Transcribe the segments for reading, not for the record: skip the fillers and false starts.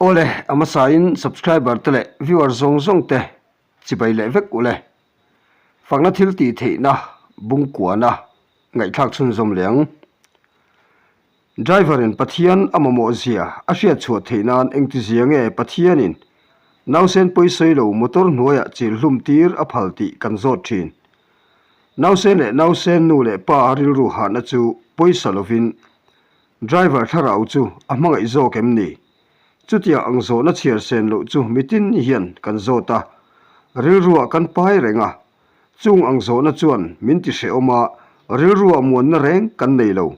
Awle, a hmasain subscriber te leh viewer zawng zawng te chibai leh vek ule. Fakna thil tih theihna bungkuana ngaihthlak chhunzawm leh ang. Driver in Pathian a mamawh zia a hriat chhuah theih nan engtizia nge Pathianin nausen pawisawi lo motor hnuaiah chil hlum tir a phal tih kan zawt thin. Nausen leh nausen nu leh pa rilru hahna chu pawisa lovin Driver thlarau chu a hmangaih zawk em ni? Chutiang ang zawhna chhiar sen loh chu mitin hian kan zawt a, rilruah kan pai reng a. Chung ang zawhna chuan min ti hrehawm a, rilruah muanna reng kan nei lo.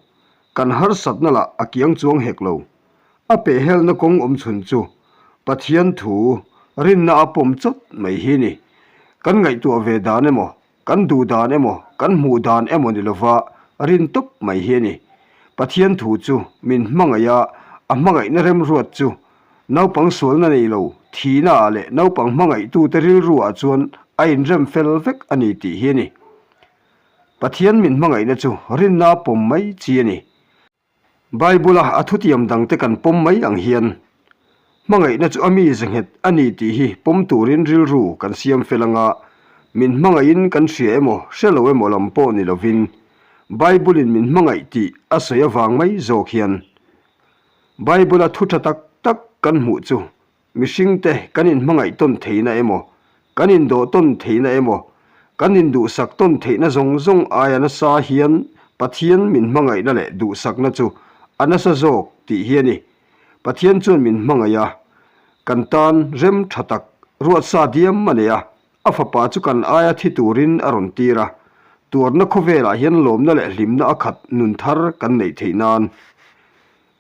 Kan harsatna lah a kiang chuang hek lo. A pehhelna kawng awm chhun chu Pathian thu rinna a pawm chawt mai hi ni. Kan ngaihtuah ve dan emaw Kan duh dan emaw, kan hmuh dan emaw ni lova rin tawp mai hi a ni. Pathian thu chu min hmangaih a, a hmangaihna remruat chu naupang sualna nei lo, thihna ah leh naupang hmangaihtute rilru ah chuan a inrem fel vek a ni tih hi a ni. Pathian min hmangaihna chu rinna pawm mai chi a ni. Bible-a a thutiam dangte kan pawm mai ang hian, hmangaihna chu a mi zenghet a ni tih hi pawm turin rilru kan siam fel anga, min hmangaihin kan hria emaw hre lo emaw lam pawh ni lovin, Bible-in min hmangaih tih a sawi avang mai zawk hian Bible-a thu tha tak tak kan hmuh chu Mihringte kan inhmangaih tawn theihna emaw, kan indawh tawn theihna emaw, kan induhsak tawn theihna zawng zawng aia nasa hian Pathian min hmangaihna leh duhsakna chu a nasa zawk tih hi a ni. Pathian chuan min hmangaih a, kan tan rem tha tak ruatsa diam a nei a, a fapa chu kan aia thi turin a rawn tir a, tuarna khawvelah hian lawmna leh hlimna a khat nun thar kan neih theih nan.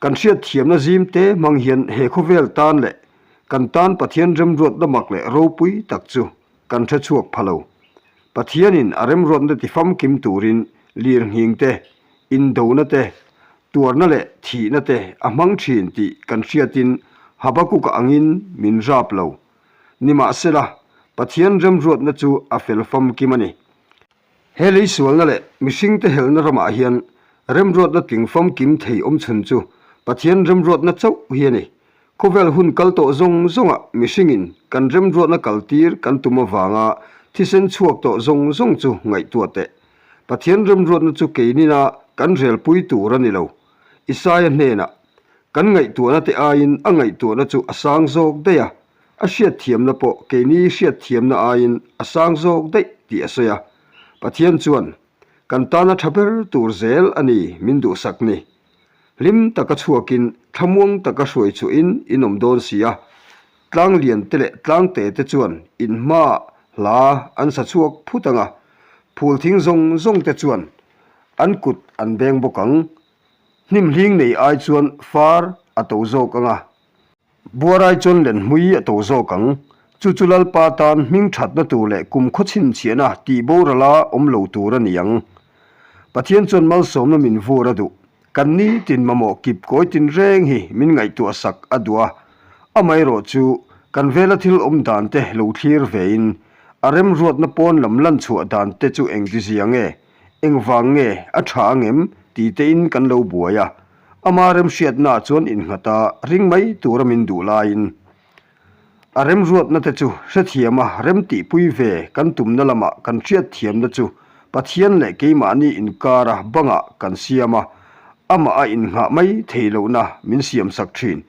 Kan hriatthiamna zim te hmang hian he khawvel tan leh kan tan Pathian remruatna mak leh ropui tak chu kan hre chhuak pha lo. Pathianin a remruatna ti famkim turin lirnghing te, indona te, tuarna leh thihna te a hmang thin tih kan hriatin Habakuka angin min rap lo. Nimahsela, Pathian remruatna chu a fel famkim a ni. He lei sualna leh mihringte helna ramah hian remruatna tling famkim thei awm chhun chu Pathian remruatna chauh hi a ni. Khawvel hun kal tawh zawng zawngah mihringin kan remruatna kaltir kan tum avanga thisen chhuak tawh zawng zawng chu ngaihtuah teh. Pathian remruatna chu keinina kan relpui tur a ni lo. Isaia hnenah, Kan ngaihtuahna te aiin a ngaihtuahna chu a sang zawk daih a, A hriatthiamna pawh keini hriatthiamna aiin a sang zawk daih tih a sawi a. Pathian chuan, Kan tana tha ber tur zel a ni min duhsak ni. Hlim taka chhuakin thlamuang taka hruai chhuahin in awm dawn si a. Tlang lian te leh tlang te te chuan in hmaah hla an sa chhuak phut ang a, phul thing zawng zawng te chuan an kut an beng bawk ang. Hnim hling nei ai chuan far a to zawk ang a. Buarai chuan lenhmui a to zawk ang. Chu chu Lalpa tan hming thatna tur leh kum khaw chhinchhiahna tih borala awm lo tur a ni ang. Pathian chuan malsawmna min vur a duh. Kan nitin mamawh kip kawi tin reng hi min ngaihtuah sak a duh a. Amaherawh chu kan vela thil awm dan te lo thlir vein a remruatna pawn lam lan chhuah dan te chu engtizia nge, engvang nge a tha angem ti tein kan lo buai a. Ama remhriatnaah chuan innghat a ring mai tura min duh laiin a remruatna te chu hrethiama remtihpui ve kan tumna lamah kan hriatthiamna chu Pathian leh keimahni inkara bangah kan siam a, amah a innghah mai thei lohna min siamsak thin.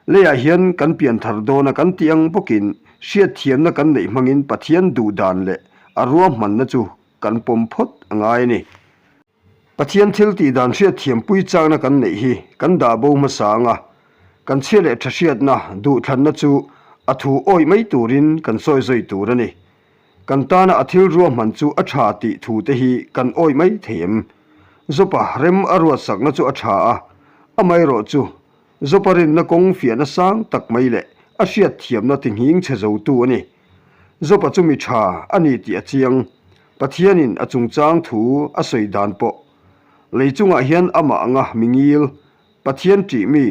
Leiah hian kan pianthar dawna kan tih ang bawkin hriatthiamna kan neih hmangin Pathian duh dan leh a ruahmanna chu kan pawm phawt a ngai a ni. Pathian thil tih dan hriatthiampui chakna kan neih hi kan dah bo hmasa ang a, kan chhia leh tha hriatna duhthlanna chu a thu awih mai turin kan sawi zawi tur a ni. Kan tana a thil ruahman chu a tha tih thu te hi kan awih mai thei em? Zopa rem a ruatsakna chu a tha a, amaherawh chu Zopa rinna kawng fiahna sang tak mai leh a hriatthiamna tinghing chhe zotu a ni. Zopa chu mi tha a ni tih a chiang. Pathianin a chungchang thu a sawi dan pawh lei chungah hian amah anga mi ngil, Pathian ṭih mi,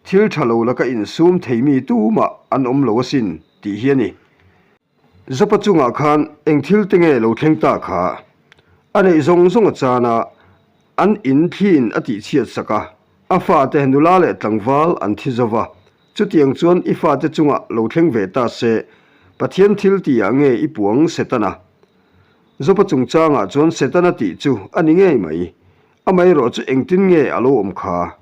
thil ṭha lo laka insum thei mi tumah an awm lo asin tih hi a ni. Zopa chungah khan eng thil te nge lo thleng ta kha? A neih zawng zawng a chan a, an in thliin a tihchhiat sak a, a fate nula leh tlangval an thi zo va. Chutiang chuan i fate chungah lo thleng ve ta se, Pathian thil tihah nge i puang Setana? Joba chungchangah chuan Setana tih chu a ni ngei mai. Amaherawh chu engtin nge a lo awm kha?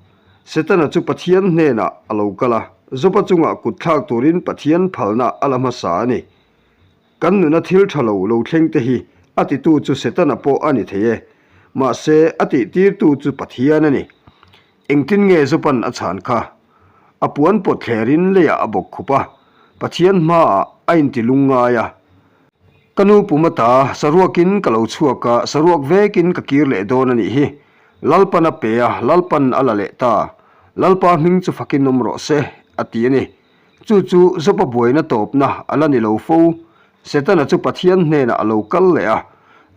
Setana chu Pathian hnenah a lo kal a, Joba chungah kut thlak turin Pathian phalna a la hmasa a ni. Kan nuna thil tha lo lo thleng te hi a titu chu Setana pawh a ni thei e. Mahse, a tihtirtu chu Pathian a ni. Engtin nge Joban a chhan kha? A puan pawt thlerin leiah a bawk khup a, Pathian hmaah a inti lung ngai a. Ka nu pum ata saruakin ka lo chhuak a, saruak vekin ka kir leh dawn a nih hi. Lalpan a pe a, Lalpan a la leh ta. Lalpa hming chu fakin awm rawh se, a ti a ni. Chu chu Joba buaina tawpna a la ni lo fo. Setana chu Pathian hnenah a lo kal leh a,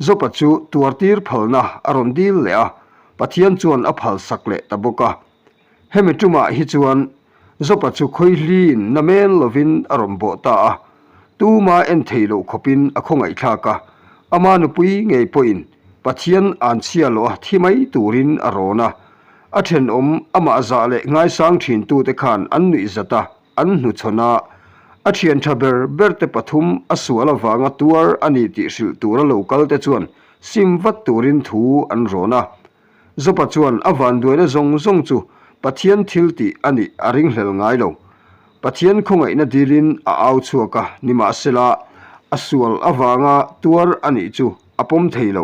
Joba chu tuartir phalna a rawn dil leh a, Pathian chuan a phalsak leh ta bawk a. Hemi tumah hi chuan Jopa chu khawihliin na mel lovin a rawn bawh ta a, tuma en thei loh khawpin a khawngaihthlak a, ama nupui ngei pawhin Pathian an chhia loh a thi mai turin a rawn a. A thenawm amah zah leh ngaisang thintute khan an nuih zat a, an hnuchhawn a, a thian tha ber berte pathum a sual avanga tuar a ni tih hrilh tura lo kalte chuan sim vat turin thu an rawn a. Jopa chuan a vanduaina zawng zawng chu Pathian thil tih a nih a ringhlel ngai lo. Pathian khawngaihna dilin a au chhuak a, nimahsela a sual avanga tuar a nih chu a pawm thei lo.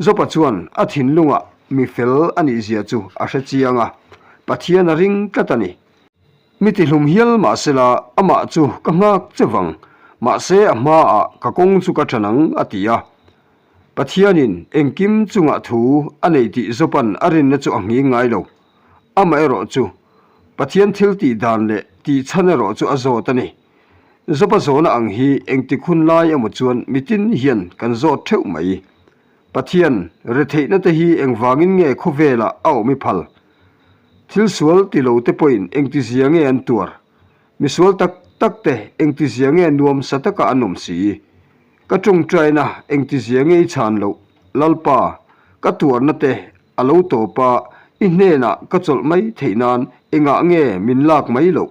Jopa chuan a thinlungah mi fel a nihzia chu a hre chiang a, Pathian a ring tlat a ni. Mi tihlum hial mahsela amah chu ka nghak che vang, mahse a hmaah ka kawng chu ka ṭan ang, a ti a. Pathianin engkim chungah thu a nei tih Jopa'n a rinna chu a nghing ngai lo. Amaherawh chu, Pathian thil tih dan leh tih chhan erawh chu a zawt a ni. Jopa zawhna ang hi engtik hun lai emaw chuan mitin hian kan zawt theuh mai. Pathian, retheihna te hi engvangin nge khawvelah a awm i phal? Thil sual ti lo te pawhin engtizia nge an tuar? Misual tak tak te engtizia nge nuamsa taka an awm si? Ka tawngtaina engtizia nge i chhan loh? Lalpa, ka tuarna te a lo tawp a, i hnenah ka chawlh mai theih nan engah nge min lak mai loh?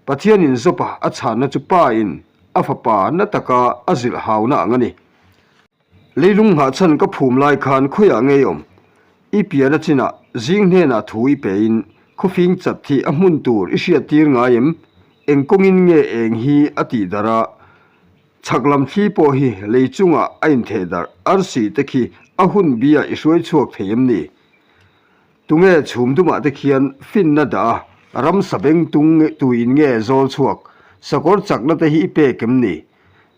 Pathianin Jopa a chhanna chu Pa in a fapa na taka a zilh hauna ang a ni. Leilung nghahchhan ka phum lai khan khawiah ngei awm? I pian a chinah zing hnenah thu i pein khawfing chat hi a hmun tur i hriattir ngai em? Eng kawngin nge eng hi a tih darh a? Chhak lam thli pawh hi lei chungah a intheh darh arsi te khi a hun bia i hruai chhuak thei em ni? Tunge chhum dumah te khian finna dah a, ramsa beng tung tuin nge zawl chhuak, sakawr chakna te hi i pek em ni?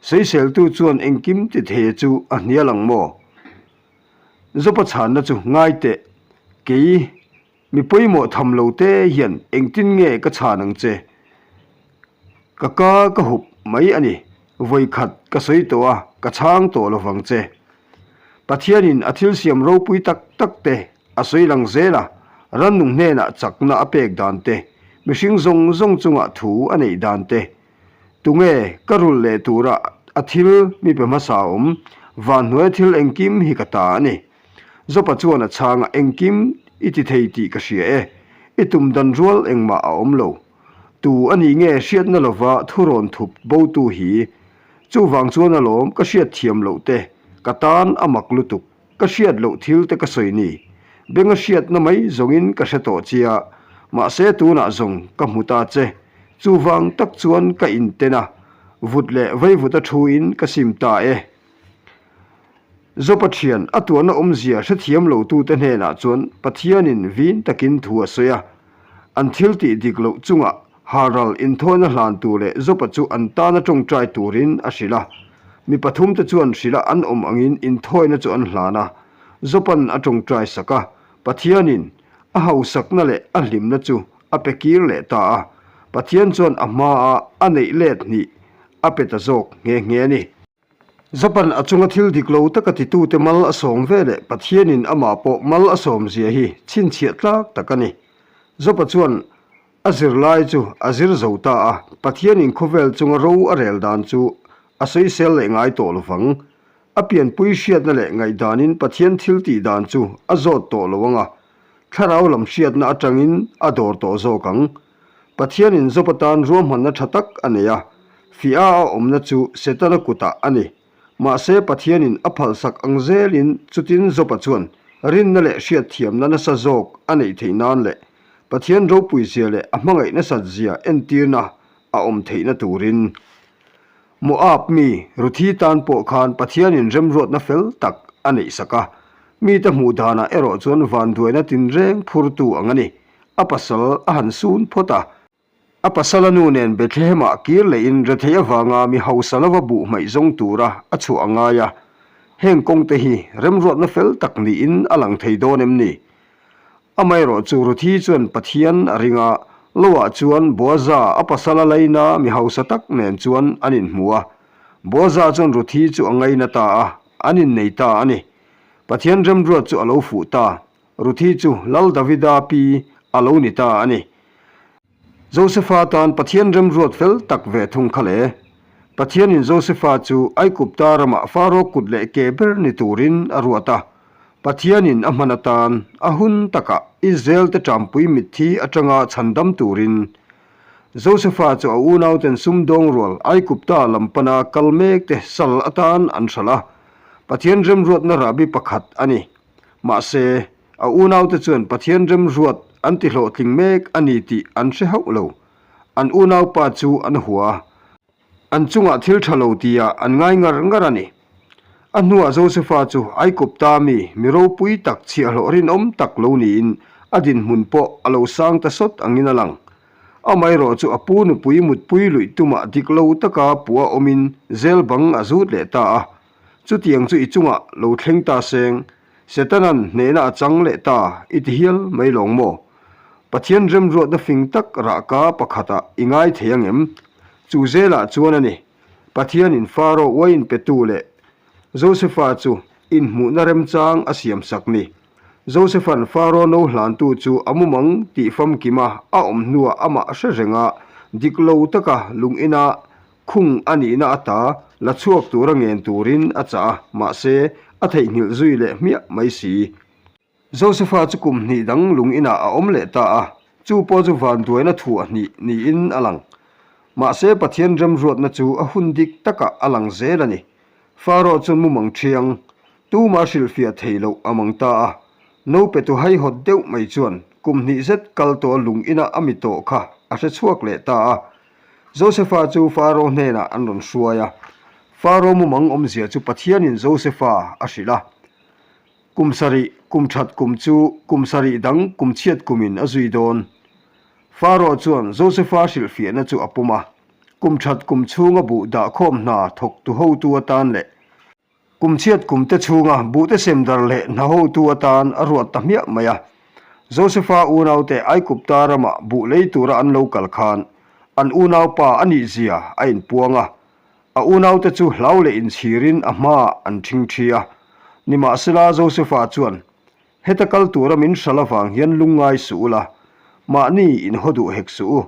Sawiseltu chuan engkim ti thei chu a hnial ang maw? Zopa chhanna chu ngai teh, kei Mi pawimawh tham lo te hian engtin nge ka chhan ang che? Ka ka ka hup mai a ni. Vawikhat ka sawi tawh a, ka chhang tawh lo vang che. Pathianin a thil siam ropui tak tak te a sawi lang zel a, rannung hnenah chakna a pek dan te, mihring zawng zawng chungah thu a neih dan te, tunge ka rulh leh tura a thil mi pe hmasa awm, vanhnuaia thil engkim hi ka ta a ni. Jopa chuan a chhang a, Engkim i ti thei tih ka hria e. I tum dan rual engmah a awm lo. Tu a nih nge hriatna lova thurawn thup botu hi? Chuvang chuan alawm ka hriat thiam loh te, ka tan a mak lutuk, ka hriat loh thil te ka sawi ni. Benga hriatna mai zawngin ka hre tawh chia, mahse tunah zawng ka hmu ta che. Chuvang tak chuan ka inten a, vut leh vaivut a thuin ka sim ta e. Jopa thian a tuahna awmzia hrethiam lotute hnenah chuan Pathianin vin takin thu a sawi a. An thil tih dik loh chungah halral inthawina hlan tur leh Jopa chu an tana tawngtai turin a hrilh a. Mi pathumte chuan hrilha an awm angin inthawina chu an hlan a. Jopa'n a tawngtai sak a, Pathianin a hausakna leh a hlimna chu a pe kir leh ta a. Pathian chuan a hmaa a neih let hnih a pe ta zawk nghe nghe a ni. Japan a chunga thil dik lo taka titute mal a sawm ve leh Pathianin amah pawh mal a sawm zia hi chhinchhiah tlak tak a ni. Jopa chuan a zirlai chu a zir zo ta a, Pathianin khawvel chunga ro a rel dan chu a sawisel leh ngai tawh lo vang. A pianpui hriatna leh ngaihdanin Pathian thil tih dan chu a zawt tawh lo ang a, thlarau lam hriatna atangin a dawr tawh zawk ang. Pathianin Job atan ruahmanna tha tak a nei a, fiah a awmna chu Setana kutah a ni. Mahse Pathianin a phalsak ang zelin chutin Job-a chuan rinna leh hriatthiamna nasa zawk a neih theih nan leh Pathian ropuizia leh a hmangaih nasatzia entirna a awm theihna turin Moab mi Ruthi tan pawh khan Pathianin remruatna fel tak a neihsak a, mite hmuh danah erawh chuan vanduaina tinreng phurtu ang a ni. A pasal a han sun phawt a. A pasala nu nen Bethlehem-ah kir lehin rethei avanga mi hausa lova buh hmaih zawng tura a chhuah a ngai a. Heng kawngte hi remruatna fel tak niin a lang thei dawn em ni? Amaherawh chu Ruthi chuan Pathian a ring a, Loah chuan Boaza a pasala laina mi hausa tak nen chuan an inhmu a. Boaza chuan Ruthi chu a ngaina ta a, an innei ta a ni. Pathian remruat chu a lo fuh ta. Ruthi chu Lal Davida pi a lo ni ta a ni. Josefa tan Pathian remruat fel tak ve thung kha le. Pathianin Josefa chu Aikupta ramah Faro kut leh ke ber ni turin a ruat a. Pathianin a hman atan a hun takah Israel-te ṭampui mitthi aṭanga chhandam turin Josefa chu a unauten sumdawng rual Aikupta lam pana kal mekte sal atan an hralh a. Pathian remruatna rahbi pakhat a ni. Mahse, a unaute chuan Pathian remruat an ti hlawhtling mek a ni tih an hre hauh lo. An unaupa chu an hua a, an chungah thil tha lo tia an ngai ngar ngar a ni. A hnuah Josefa chu Aikupta mi, mi ropui tak chhiahhlawh rinawm tak lo niin a dinhmun pawh a lo sang ta sawt angin a lang. Amaherawh chu a pu nupui mutpui luih tumah dik lo taka puh a awmin zel bang a zut leh ta a. Chutiang chu i chungah lo thleng ta seng, Setanan hnehna a chang leh ta i ti hial mai lawng maw? Pathian remruatna fing tak rahka pakhatah i ngai thei ang em? Chu zelah chuan a ni, Pathianin Faro uaiin petu leh Josefa chu inhmuhna remchang a siamsak ni. Josepha'n Faro no hlantu chu a mumang tih famkima a awm hnuah amah hre renga dik lo taka lung ina Khung a nihna ata la chhuak tura ngen turin a chah a, mahse, a theihnghilh zui leh hmiah mai si. Josefa chu kum hnih dang lung inah a awm leh ta a, chu pawh chu vanduaina thu a hnih niin a lang. Mahse, Pathian remruatna chu a hun dik takah a lang zel a ni. Faro chuan mumang thiang, tuma hrilhfiah thei loh a mang ta a. Nopetu haihawt deuh mai chuan kum hnih zet kal tawh lung inah a mi tawh kha a hre chhuak leh ta a. Josefa chu Faro hnenah an rawn hruai a. Faro mumang awmzia chu Pathianin Josefa a hrilh a. Kum sarih, kum that kum chu kum sarih dang kum chhiat kumin a zui dawn. Faro chuan Josefa hrilhfiahna chu a pawm a. Kum that kum chhunga buh dahkhawm hna thawktu hotu atan leh Kum chhiat kum te chhunga buhte sem dar leh hna hotu atan a ruat ta hmiah mai a. Josefa unaute Aikupta ramah buh lei tura an lo kal khan an unaupa a nih zia a inpuang a. A unaute chu hlau leh inchhirin a hmaah an ṭhingṭhi a. Nimahsela Josefa chuan, Heta kal tura min hralh avang hian lungngai suh ula, mahni inhaw duh hek suh u.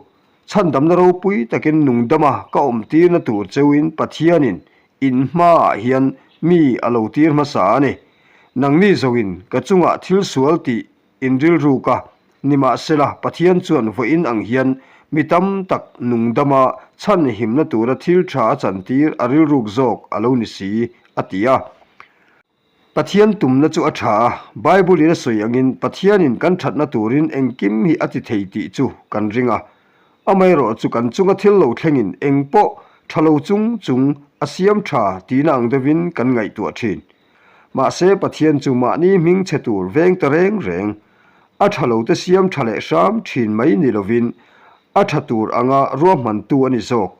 Chhandamna ropui takin nungdama ka awmtirna tur cheuin Pathianin In hmaah hian mi a lo tir hmasa a ni. Nangni zawin ka chungah thil sual tih in rilru ka nimahsela Pathian chuan vawiin ang hian mi tam tak nungdama chhan himna tura thil tha a chantir a rilruk zawk a lo ni si, a ti a. Pathian tumna chu a tha a, Bible-in a sawi angin Pathianin kan thatna turin engkim hi a ti thei tih chu kan ring a. Amaherawh chu kan chunga thil lo thlengin eng pawh tha lo chung chung a siam tha tihna ang deuhin kan ngaihtuah thin. Mahse Pathian chu mahni hming chhe tur veng ta reng reng, a tha lo te siam tha leh hram thin mai ni lovin a tha tur anga ruahmantu a ni zawk.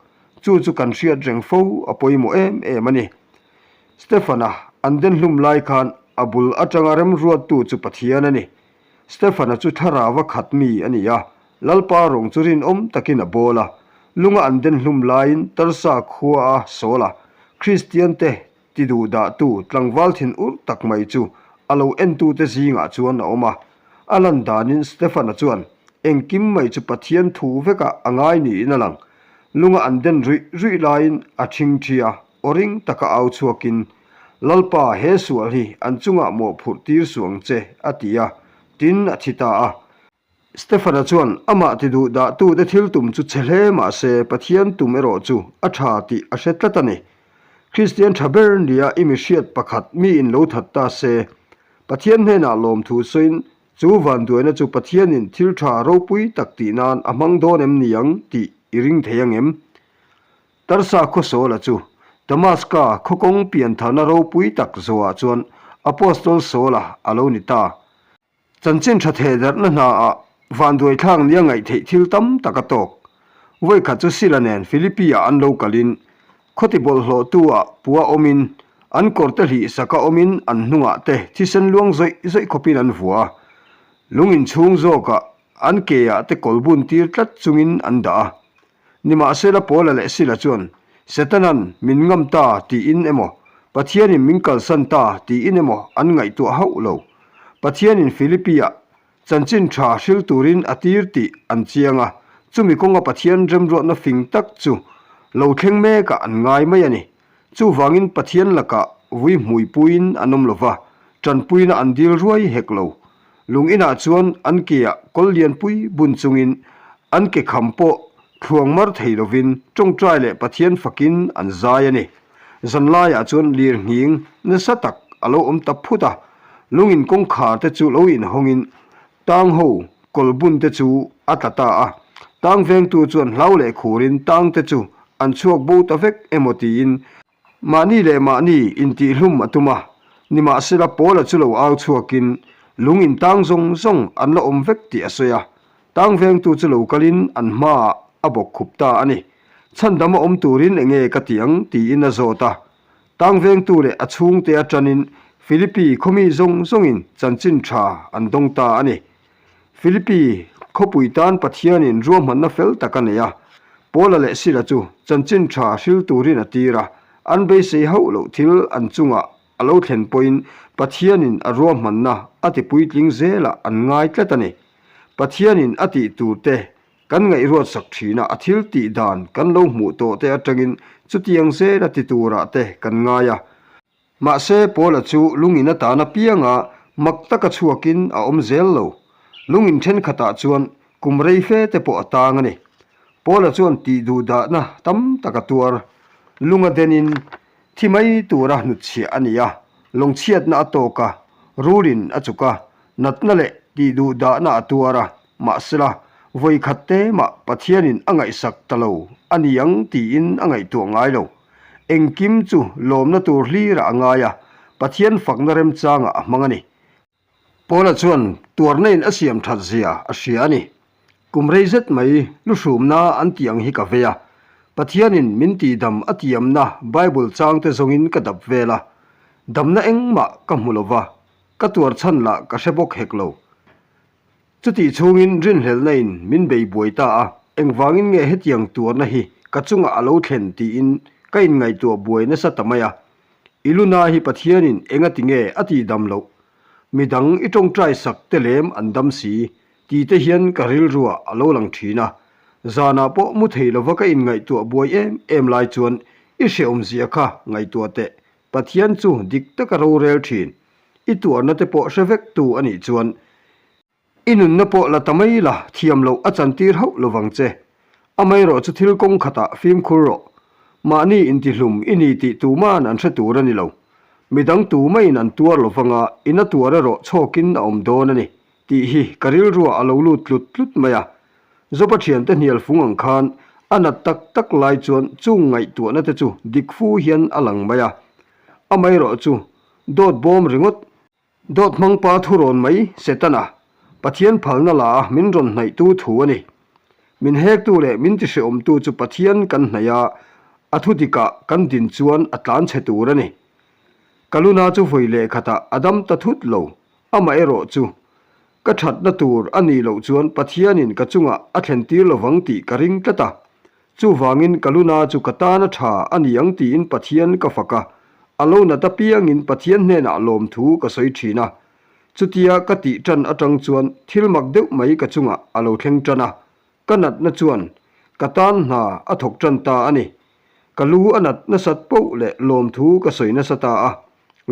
Chu chu kan hriat reng fo a pawimawh em em a ni. Stefana an den hlum lai khan a bul atanga remruattu chu Pathian a ni. Stefana chu thlarauva khat mi a ni a, Lalpa rawng chu rinawm takin a bawl a. Lunga an den hlum laiin Tarsa khua a sawl a, Kristiante ti duh dahtu tlangval thin ur tak mai chu a lo entute zingah chuan a awm a. A lan danin Stefana chuan engkim mai chu Pathian thu vekah a ngai niin a lang. Lunga an den ruih ruih laiin a ṭhingṭhi a. Aw ring taka au chhuakin, Lalpa, he sual hi an chungah mawhphurh tir suh ang che, a ti a, tin a thi ta a. Stefana chuan amah ti duh dahtute thil tum chu chhe hle mah se Pathian tum erawh chu a tha tih a hre tlat a ni. Kristian tha ber nia i mi hriat pakhat miin lo that ta se, Pathian hnenah lawmthu sawiin chu vanduaina chu Pathianin thil tha ropui tak tih nan a hmang dawn em ni ang tih i ring thei ang em? Tarsa khaw Saula chu Damaska khaw kawng piantharna ropui tak zawhah chuan Apostol Saula a lo ni ta. Chanchin tha theh darhna hnaah vanduai thlak nia ngaih theih thil tam tak a tawk. Vawikhat chu Sila nen Philippi-ah an lo kalin khawti bawlhhlawhtu-ah pua awmin an kawrte hlih saka awmin an hnungah te thisen luang zawih zawih khawpin an vua a. Lung inchhung zawkah an ke-ah te kawl bun tir tlat chungin an dah a. Nimahsela Paula leh Sila chuan, Setanan min ngam ta tiin emaw, Pathianin min kalsan ta tiin emaw an ngaihtuah hauh lo. Pathianin Philippi-ah chanchin tha hril turin a tir tih an chiang a, chumi kawnga Pathian remruatna fing tak chu lo thleng mekah an ngai mai a ni. Chuvangin Pathian lakah vui hmuipuiin an awm lo va, tanpuina an dil ruai hek lo. Lung inah chuan an keah kawl lianpui bun chungin an ke kham pawh thluang mar thei lovin tawngtai leh Pathian fakin an zai a ni. Zanlaiah chuan lir nghing nasa tak a lo awm ta phut a, lungin kawngkhar te chu lo inhawngin tang ho kawl bun te chu a tla ta a. Tang vengtu chuan hlau leh khurin tang te chu an chhuak bo ta vek emaw tiin Mahni leh mahni intihhlum a tum a, nimahsela Paula chu lo au chhuakin lung in tang zawng zawng an la awm vek tih a sawi a, tang vengtu chu lo kalin an hmaah a bawk khup ta a ni. Chhandam a awm turin enge ka ti ang tiin a zawt a. Tang vengtu leh a chhungte atanin Philippi khawmi zawng zawngin chanchin tha an dawng ta a ni. Philippi khawpui tan Pathianin ruahmanna fel tak a nei a, Paula leh Sila chu chanchin tha hril turin a tir a, an beisei hauh loh thil an chungah a lo thlen pawhin Pathianin a ruahmanna a ti puitling zelah an ngai tlat a ni. Pathianin a tih tur te kan ngaihruatsak thin a, a thil tih dan kan lo hmuh tawh te atangin chutiang zela ti turah te kan ngai a. Mahse, Paula chu lungin atan apianga mak taka chhuakin a awm zel lo. Lungin thenkhatah chuan kum rei fe te pawh a tang a ni. Paula chuan tih duh dahna tam tak a tuar. Lunga denin thi mai tura hnutchhiah a ni a, lawngchhiatna a tawk a, rulin a chuk a, natna leh tih duh dahna a tuar a, mahsela, vawi khat te mah Pathianin a ngaihsak ta lo a ni ang tiin a ngaihtuah ngai lo. Engkim chu lawmna tur hlirah a ngai a, Pathian fakna remchangah a hmang a ni. Paula chuan tuarna in a siam that zia a hria a ni. Kum rei zet mai luhrumna an tih ang hi ka vei a, Pathianin min tihdam a tiamna Bible changte zawngin ka dap vel a, damna engmah ka hmu lo va, ka tuar chhan lah ka hre bawk hek lo. Chutih chhungin rinhlelhna in min bei buai ta a, engvangin nge hetiang tuarna hi ka chungah a lo thlen tiin ka inngaihtuah buai nasa ta mai a. I luna hi Pathianin engati nge a tihdam loh? Midang i tawngtai sak te lem an dam si ti te hian ka rilruah a lo lang thin a. Zanah pawh mu thei lova ka inngaihtuah buai em em lai chuan i hrehawmzia kha ngaihtuah teh Pathian chu dik taka rorel thin. I tuarna te pawh hre vek tu a nih chuan i nunna pawh la ta mai la thiam loh a chantir hauh lovang che. Amaherawh chu thil kawng khatah fimkhur rawh. Mahni intihlum i ni tih tuman an hre tur a ni lo. Midang tumaiin an tuar lovanga i na tuar erawh chhawkin a awm dawn a ni tih hi ka rilruah a lo lut tlut tlut mai a. Zopa thiante hnial fung ang khan a nat tak tak lai chuan chung ngaihtuahna te chu dik fu hian a lang mai a. Amaherawh chu dawt bawm ringawt. Dawt hmangpa thurawn mai Setana, Pathian phalna la a min rawn hnaihtu thu a ni. Min hektu leh min tihrehawmtu chu Pathian kan hnaih a, a thu dikah kan din chuan a tlan chhe tur a ni. Ka luna chu vawi leh khatah a dam ta thut lo, amaherawh chu Ka thatna tur a nih loh chuan Pathianin ka chungah a thlen tir lovang tih ka ring tlat a. Chuvangin ka luna chu ka tana tha a ni ang tiin Pathian ka fak a, a lo nat apiangin Pathian hnenah lawmthu ka sawi thin a. Chutia ka tih tan atang chuan thil mak deuh mai ka chungah a lo thleng tan a. Ka natna chuan ka tan hna a thawk tan ta a ni. Ka lu a nat nasat poh leh lawmthu ka sawi nasa ta a.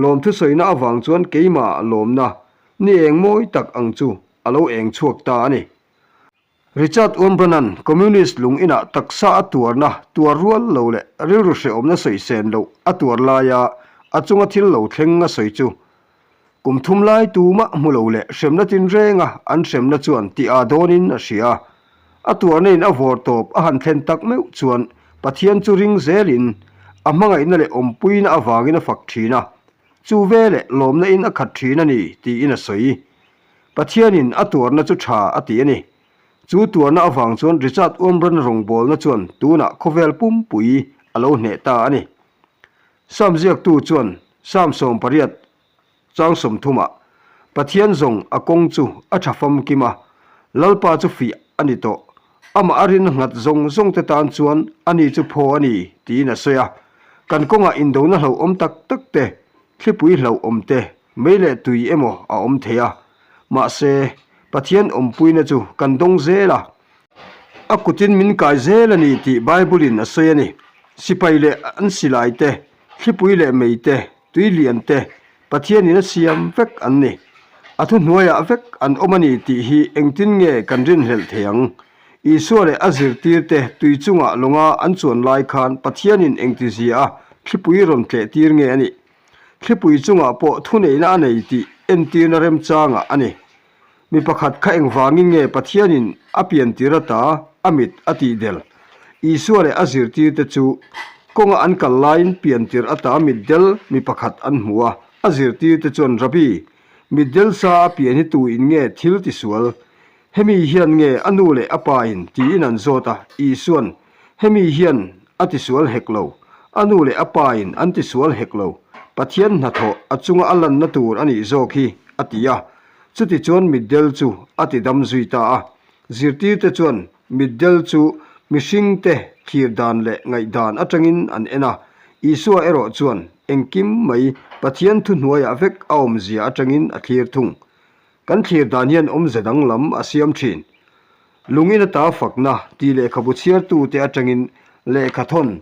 Lawmthu sawina avang chuan keimah lawmna ni eng mawi tak ang chu a lo eng chhuak ta a ni. Richard Wurmbrand-a'n Communist lung inah taksa a tuarna tuar rual lo leh rilru hrehawmna sawi sen loh a tuar laia a chunga thil lo thleng a sawi chu kum thum lai tumah hmu lo leh hremna tinrenga an hremna chuan tih aa dawnin a hria. A tuarna in a vawr tawp a han thlen tak meuh chuan Pathian chu ring zelin a hmangaihna leh awmpuina avangin a fak thin a, chu veleh lawmna in a khat thin a ni tiin a sawi. Pathianin a tuarna chu tha a ti a ni. Chu tuarna avang chuan Richard Wurmbrand rawngbawlna chuan tunah khawvel pumpui a lo hneh ta a ni. Psalm ziaktu chuan Psalm 80 chang 30 ah, Pathian zawng a kawng chu a tha famkim a, Lalpa chu fiah a ni tawh. Amah a rin nghat zawng zawng te tan chuan ani chu phaw a ni, tiin a sawi a. Kan kawngah indona hlauhawm tak tak te, thlipui hlauhawm te, Mei leh tui emaw a awm thei a, mahse, Pathian awmpuina chu kan dawng zel a. A kutin min kai zel a ni tih Bible-in a sawi a ni. Sipai leh an silai te, thlipui leh mei te, tui lian te, Pathianin a siam vek an ni. A thuhnuaiah vek an awm a ni tih hi engtin nge kan rinhlelh thei ang? Isua leh a zirtirte tui chungah lawnga an chuan lai khan Pathianin engtizia a thlipui rawn tlehtir nge a nih? Thlipui chungah pawh thuneihna a nei tih entirna remchangah a ni. Mi pakhat kha engvangin nge Pathianin a piantir ata a mit a tihdel? Isua leh a zirtirte chu kawnga an kal laiin piantir ata mitdel mi pakhat an hmu a. A zirtirte chuan, Rabbi, mitdel sa a pian hi tu in nge thil tisual? Hemi hian nge a nu leh a pa in tiin an zawt a, Isua'n, Hemi hian a tisual hek lo, a nu leh a pa in an tisual hek lo, Pathian hnathawh a chunga a lanna tur a nih zawk hi, a ti a. Chutichuan mitdel chu a ti dam zui ta a. Zirtirte chuan mitdel chu mihringte thlir dan leh ngaihdan atangin an en a, Isua erawh chuan engkim mai Pathian thuhnuaiah vek a awmzia atangin a thlir thung. Kan thlir dan hian awmze danglam a siam thin. Lungin ata fakna tih lehkhabu chhiartute atangin lehkha thawn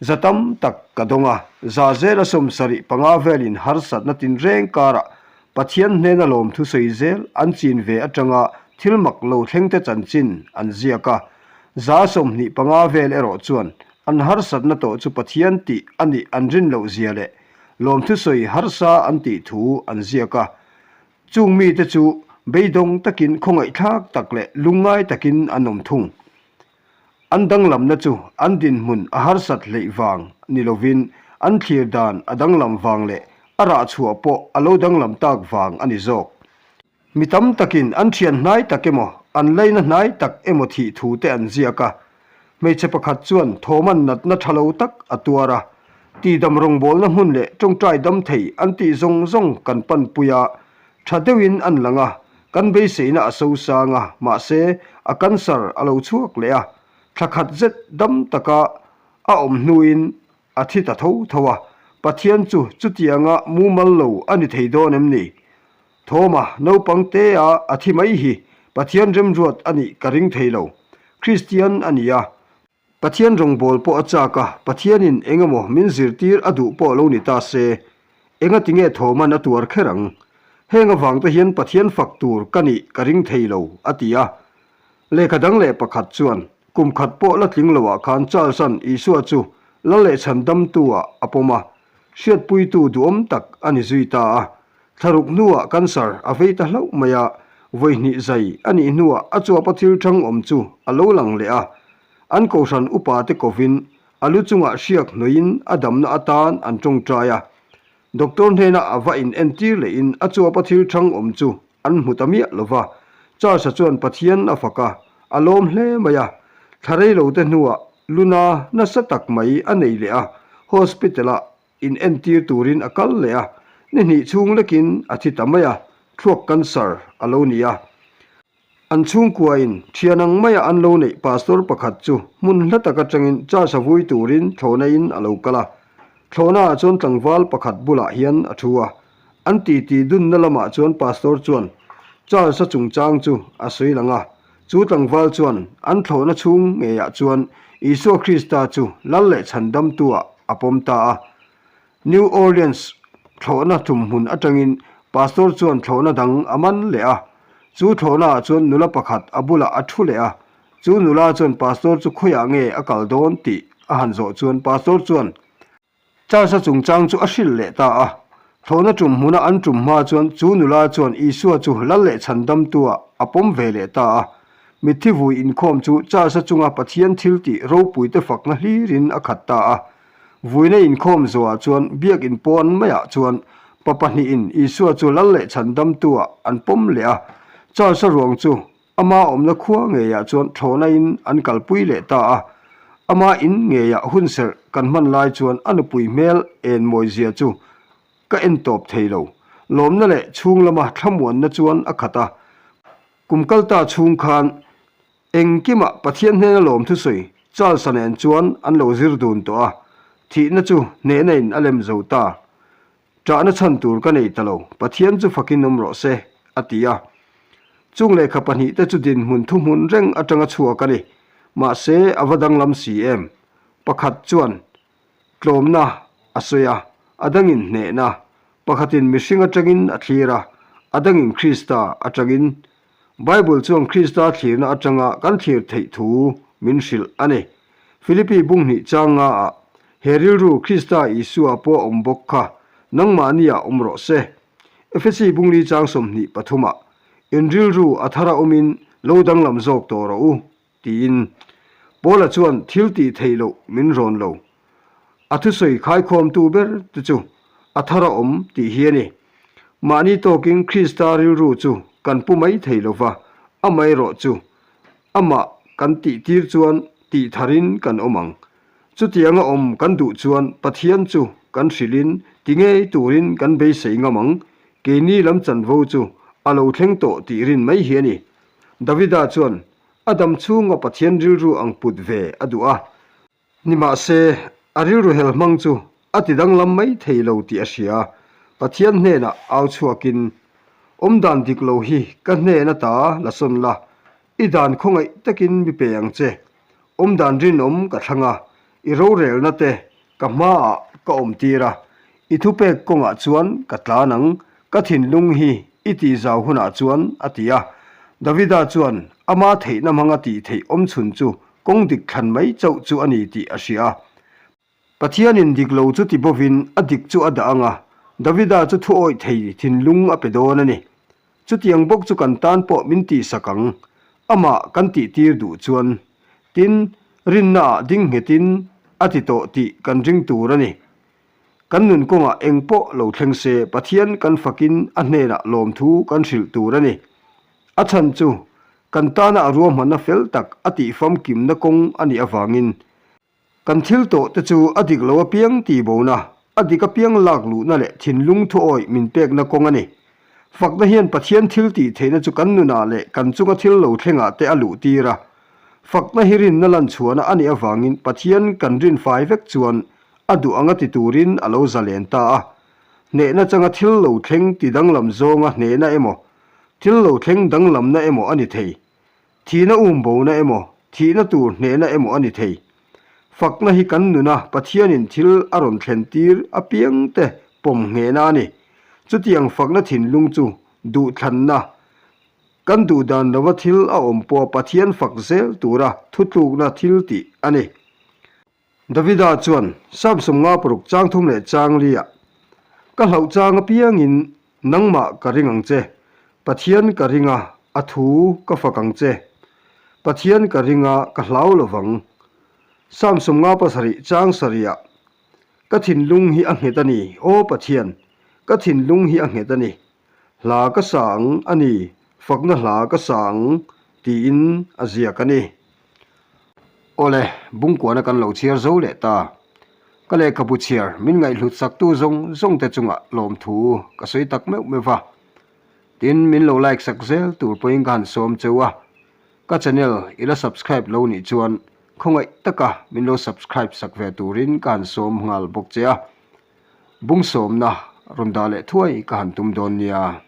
za tam tak ka dawng a, za zela 75 velin harsatna tinreng karah Pathian hnena lawmthu sawi zel an chin ve atanga thil mak lo thlengte chanchin an ziak a, za 25 vel erawh chuan an harsatna tawh chu Pathian tih a nih an rin loh zia leh lawmthu sawi harsa an tih thu an ziak a. Chung mite chu beidawng takin khawngaihthlak tak leh lungngai takin an awm thung. An danglamna chu an dinhmun a harsat hleih vang ni lovin an thlir dan a danglam vang leh a rah chhuah pawh a lo danglam tak vang a ni zawk. Mi tam takin an thian hnai tak emaw, an laina hnai tak emaw thih thu te an ziak a, Hmeichhe pakhat chuan thawman natna tha lo tak a tuar a, tihdam rawngbawlna hmun leh tawngtai dam thei an tih zawng zawng kan panpui a, tha deuhin an lang a, kan beiseina a sosang a, mahse a cancer a lo chhuak leh a, thla khat zet dam taka a awm hnuin a thi ta tho tho a, Pathian chu chutianga mumal lo a ni thei dawn em ni? Thawma naupang te a a thi mai hi Pathian remruat a nih ka ring thei lo. Kristian a ni a, Pathian rawngbâwl pawh a châk a, Pathianin eng emaw min zirtîr a duh pawh lo ni ta se, engati nge Thawman a tuar kher ang? Heng avang te hian Pathian fak tur ka nih ka ring thei lo, a ti a. Lehkha dang leh pakhat chuan, kum khat pawh la tling loah khan Charles-a'n Isua chu Lal leh Chhandamtu-ah a pawm a, hriatpuitu duhawm tak a ni zui ta a. Thlaruk hnuah cancer a vei ta hlauh mai a, vawi hnih zai a nih hnuah a chuapa thil thang awm chu a lo lang leh a. An kohhran upa te kovin a lu chungah hriak hnawihin a damna atan an tawngtai a. Doctor hnena a va in entir lehin a chuapa thil thang awm chu an hmu ta miah lo va. Charles-a chuan Pathian a fak a, a lawm hle mai a. Thla rei lo te hnuah luna nasa tak mai a nei leh a, hospital-ah In entir turin a kal leh a, ni hnih chhung lekin a thi ta mai a, thluak cancer a lo ni a. An chhungkuain thian ang maia an lo neih pastor pakhat chu hmun hla tak atangin church a vui turin thlawhna in a lo kal a. Thlawhna ah chuan tlangval pakhat bulah hian a thu a. An titi dunna lamah chuan pastor chuan church a chungchang chu a sawi lang a. Chu tlangval chuan an thlawhna chhung ngeiah chuan Isua Krista chu lal leh chhandamtu-ah a pawm ta a. New Orleans thlawhna tumhmun atangin pastor chuan thlawhna dang a man leh a. Chu thlawhnaah chuan nula pakhat a bulah a thu leh a, chu nula chuan pastor chu khawiah nge a kal dawn tih a han zawh chuan pastor chuan Charles-a chungchang chu a hrilh leh ta a. Thlawhna tum hmuna an tum hma chuan chu nula chuan Isua chu lal leh chhandamtua a pawm ve leh ta a. Mitthi vui inkhawm chu Charles-a chunga Pathian thiltih ropuite fakna hlirin a khat ta a. Vuina inkhawm zawhah chuan biak inpawn maiah chuan pa pahnihin Isua chu lal leh chhandamtua an pawm leh a. Charles-a ruang chu Ama awmna khua ngeiah chuan thlawhna in an kalpui leh ta a. Ama in ngeiah hunserh kan hman lai chuan a nupui hmel en mawi zia chu ka en tawp thei lo. Lawmna leh chhung lama thlamuanna chuan a khat a. Kum kal ta chhung khan engkimah Pathian hnena lawm thusawi Charles-a nen chuan an lo zir dun tawh a. Thihna chu hnehna in a lem zo ta. Ṭahna chhan tur ka nei ta lo, Pathian chu fakin awm rawh se, a ti a. Chung lehkha pahnihte chu dinhmun thuhmun reng aṭanga chhuak a ni. Mahse, a va danglam si em? Pakhat chuan tlawmna a sawi a, a dangin hnehna. Pakhatin mihring aṭangin a thlir a, a dangin Krista aṭangin. Bible chuan Krista thlirna aṭanga kan thlir theih thu min hrilh a ni. Philippi bunghnih chang ngaah, He rilru Krista Isua pawh a awm bawk kha, nangmahniah awm rawh se. Efesi bungli chang 23 ah, In rilru a thara awmin lo danglam zawk tawh rawh u, tiin. Paula chuan thil tih theih loh min rawn lo. A thusawi khaikhawmtu ber te chu a thar a awm tih hi a ni. Mahni tawkin Krista rilru chu kan pu mai thei lo va, amaherawh chu amah kan tihtir chuan tih tharin kan awm ang. Chutianga awm kan duh chuan Pathian chu kan hrilhin ti ngei turin kan beisei ngam ang, keini lam chanvo chu a lo thleng tawh tih rin mai hi a ni. Davida chuan a dam chhunga Pathian rilru ang put ve a duh a. Nimahse, a rilru hel hmang chu a ti danglam mai thei lo tih a hria. Pathian hnenah au chhuakin, Awmdan dik lo hi ka hnen ata la sawn la, i dan khawngaih takin mi pe ang che. Awmdan rinawm ka thlang a, i rorelna te ka hmaah ka awmtir a, i thupek kawngah chuan ka tlan ang, ka thinlung hi i tihzau hunah chuan, a ti a. Davida chuan ama theihna hmanga tih theih awmchhun chu Kawng dik thlan mai chauh chu a ni tih a hria. Pathianin dik lo chu ti bovin a dik chu a dah ang a, Davida chu thu awih thei thinlung a pe dawn a ni. Chutiang bawk chu kan tan pawh min tihsak ang, amah kan tihtir duh chuan. Tin, rinnaah ding nghetin a ti tawh tih kan ring tur a ni. Kan nun kawngah eng pawh lo thleng se Pathian kan fakin a hnenah lawmthu kan hrilh tur a ni. A chhan chu kan tana a ruahmanna fel tak a tih famkimna kawng a nih avangin kan thil tawh te chu a dik lo apiang tihbona, a dik apiang lak luhna leh thinlung thuawih min pekna kawng a ni. Fakna hian Pathian thil tih theihna chu kan nunah leh kan chunga thil lo thlengah te a luh tir a. Fakna hi rinna lanchhuahna a nih avangin Pathian kan rin fai vek chuan a duh anga ti turin a lo zalen ta a. Hnehna changa thil lo thleng ti danglam zawnga hnehna emaw, thil lo thleng danglamna emaw a ni thei. Thihna umbona emaw, thihna tur hnehna emaw a ni thei. Fakna hi kan nuna Pathianin thil a rawn thlen tir apiangte pawm nghehna a ni. Chutiang fakna thinlung chu duhthlanna, kan duh dan lova thil a awm pawha Pathian fak zel tura thutlukna thil tih a ni. Davida chuan Samsung nga paruk chang thum leh chang liah, Ka hlauh chang apiangin nangmah ka ring ang che, Pathian ka ring a, a thu ka fak ang che. Pathian ka ring a, ka hlau lo vang. Samsung nga pasarih chang sarihah, Ka thinlung hi a nghet a ni, Aw Pathian, ka thinlung hi a nghet a ni. Hla ka sa ang a ni, fakna hla ka sa ang, tiin a ziak a ni. Awle, Bungkuana kan lo chhiar zo leh ta. Ka lehkhabu chhiar min ngaihhlut saktu zawng zawng te chungah lawmthu ka sawi tak meuh meuh va. Tin, min lo like sak zel tur pawhin ka han sawm cheu a. Ka channel i la subscribe lo nih chuan khawngaih taka min lo subscribe sak ve turin ka han sawm nghal bawk che a. Bung sawmna rawn dah leh thuai ka han tum dawn nia.